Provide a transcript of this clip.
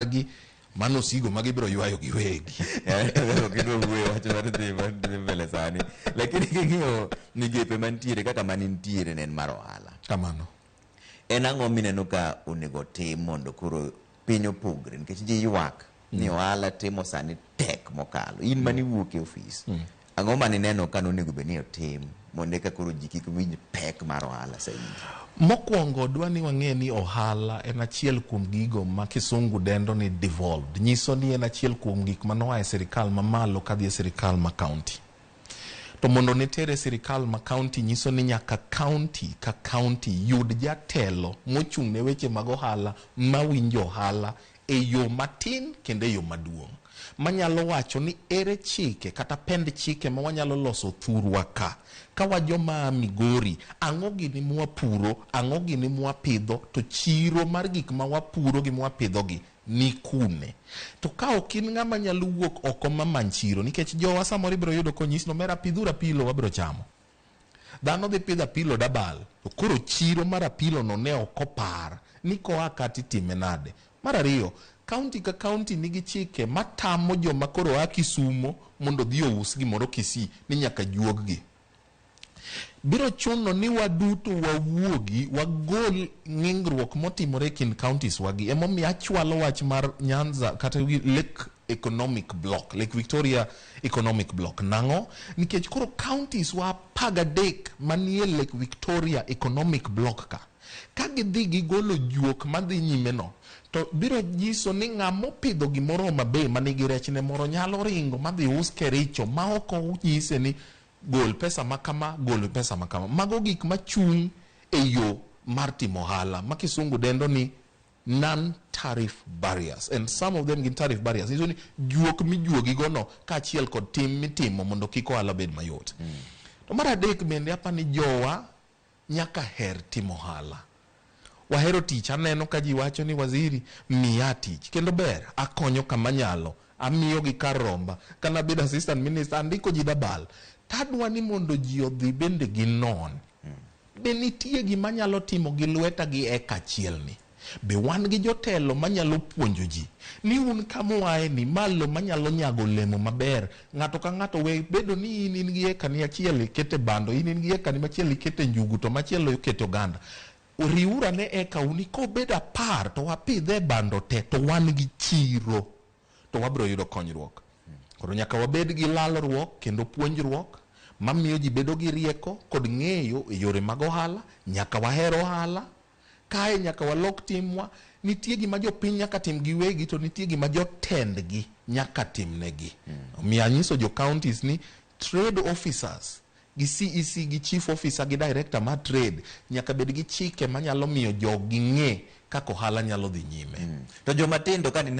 Gi mano osigo ma gibiro ywayo giwegi. Ok idwa wuoyo wach mar dhi mbele sani, lakini king'iyo migepe mantiere kaka manintiere ne en mar ohala. Kamano. En ang'o mineno ka onego tim mondo koro piny opogre? Nikech ji ywak ni ohala timo sani tek mokalo. In maniwuok e ofis, ang'o manineno ka nonego bed ni otim mondo eka koro ji kik winj pek mar ohala saidi? Mokwongo, dwa ni wang'e ni ohala en achiel kuom gigo ma kisungu dendo ni devolved. Nyiso ni en achiel kuom gik manoa e sirikal mamalo kadhi e sirikal ma county. To mondo ne tere e sirikal ma county, nyiso ni nyaka county ka county yud jatelo mochung' ne weche mag ohala, mawinjo ohala e yo matin kendo e yo maduong', manyalo wacho ni ere chike kata pend chike ma wanyalo loso thurwa ka wajoma a Migori, ang'o gini mwapuro, ang'o gini mwapidho, to chiro mar gik ma wapuro gi mwapidho gi ni kune. To ka ok in ng'ama nyalo wuok oko mamany chiro, nikech jowa samoro ibiro yudo konyisi ni, "Omera, pidhuru apilo, wabiro chamo." Dhano dhi pidho apilo dabal, to koro chiro mar apilo no ne ok opar ni koa ka titime nade. Mar ariyo, county ka county nigi chike matamo joma koro a Kisumo mondo odhi ous gimoro Kisii, ni nyaka juog gi. Biro chuno ni waduto wawuogi wagol ng'ingruok motimore e kind counties wagi. Emomiyo achwalo wach mar Nyanza kata Lake Economic Block, Lake Victoria Economic Block. Nang'o? Nikech koro counties wa 13 manie Lake Victoria Economic Block ka gidhi gigolo juok madhi nyime no, to biro nyiso ni ng'ama opidho gimoro Homa Bay manigi rechne moro nyalo ringo madhi us Kericho ma ok onyise ni gol pesa ma kama, gol pesa ma kama. Mago gik machung' e yo mar timo ohala ma kisungu dendo ni non tariff barriers, and some of them gin tariff barriers, nyiso ni juok mijuogi go no kaachiel kod tim mitimo mondo kik ohala bed mayot. To mar adek bende, apa ni jowa nyaka her timo ohala. Wahero tich. Aneno ka ji wacho ni, "Waziri, miya tich." Kendo ber akonyo kama nyalo, amiyogi kar romba. Kanabedo assistant minister, andiko ji dabal. Tadwa ni mondo ji odhi bende ginon be nitie gima nyalo timo gi lweta gi eka achiel ni. Be wan gi jotelo manyalo puonjo ji ni un kamuae ni malo manyalo nyago olemo maber? Ng'ato ka ng'ato we bedo ni in gi eka ni achiel ikete bando, in gi eka ni machielo ikete njugu, to machielo ikete oganda. Riwuru ane eka u ni kobedo 10 to wapidhe bando te, to wan gi chiro, to wabiro yudo konyruok. Koro nyaka wabed gi lalruok kendo puonjruok mamiyo ji bedo gi rieko kod ng'eyo e yore mag ohala. Nyaka waher ohala. Kae nyaka walok timwa. Nitie gima jopiny nyaka tim giwegi, to nitie gima jotendgi nyaka timnegi. Omiyo anyiso jo counties ni trade officers gi CEC gi chief officer gi director mar trade nyaka bed gi chike manyalo miyo jogi ng'e kaka ohala nyalo dhi nyime. To joma tindo ka nine